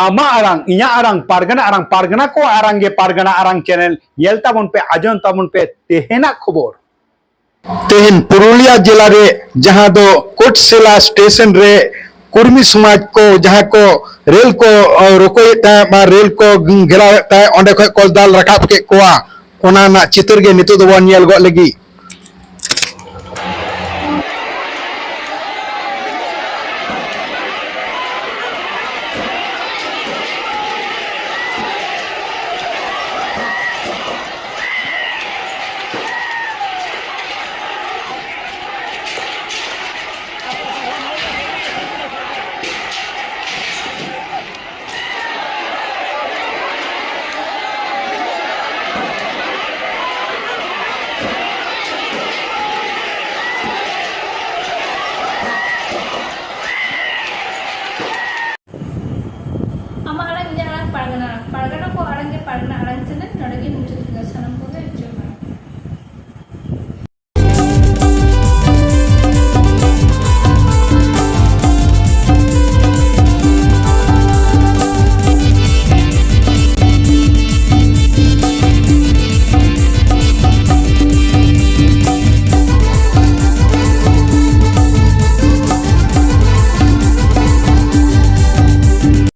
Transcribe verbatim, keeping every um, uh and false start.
ᱟᱢᱟᱜ ᱟᱲᱟᱝ, ᱤᱧᱟᱹᱜ ᱟᱲᱟᱝ, ᱯᱟᱨᱜᱟᱱᱟ ᱟᱲᱟᱝ, ᱯᱟᱨᱜᱟᱱᱟ ᱠᱚᱣᱟᱜ ᱟᱲᱟᱝ ᱜᱮ ᱯᱟᱨᱜᱟᱱᱟ ᱟᱲᱟᱝ ᱪᱮᱱᱮᱞ ᱧᱮᱞ ᱛᱟᱵᱚᱱ ᱯᱮ, ᱟᱸᱡᱚᱢ ᱛᱟᱵᱚᱱ ᱯᱮ ᱛᱮᱦᱮᱧᱟᱜ ᱠᱷᱚᱵᱚᱨ᱾ ᱛᱮᱦᱮᱧ ᱯᱩᱨᱩᱞᱤᱭᱟ ᱡᱮᱞᱟ ᱨᱮ ᱡᱟᱦᱟᱸ ᱫᱚ ᱠᱳᱴᱥᱮᱞᱟ ᱥᱴᱮᱥᱚᱱ ᱨᱮ ᱠᱩᱲᱢᱤ ᱥᱚᱢᱟᱡᱽ ᱠᱚ ᱡᱟᱦᱟᱸ ᱠᱚ ᱨᱮᱞ ᱠᱚ, ᱚ, ᱨᱚᱠᱚᱭᱮᱫ ᱛᱟᱦᱮᱸᱫ ᱵᱟ ᱨᱮᱞ ᱠᱚ ᱜᱷᱮᱨᱟᱣᱮᱫ ᱛᱟᱦᱮᱸᱫ, ᱚᱸᱰᱮ ᱠᱷᱚᱱ ᱠᱚ ᱫᱟᱞ ᱨᱟᱠᱟᱵ ᱠᱮᱫ ᱠᱚᱣᱟ᱾ ᱚᱱᱟ ᱨᱮᱱᱟᱜ ᱪᱤᱛᱟᱹᱨ ᱜᱮ ᱱᱤᱛᱚᱜ ᱫᱚᱵᱚᱱ ᱧᱮᱞ ᱜᱚᱫ ᱞᱟᱹᱜᱤᱫ᱾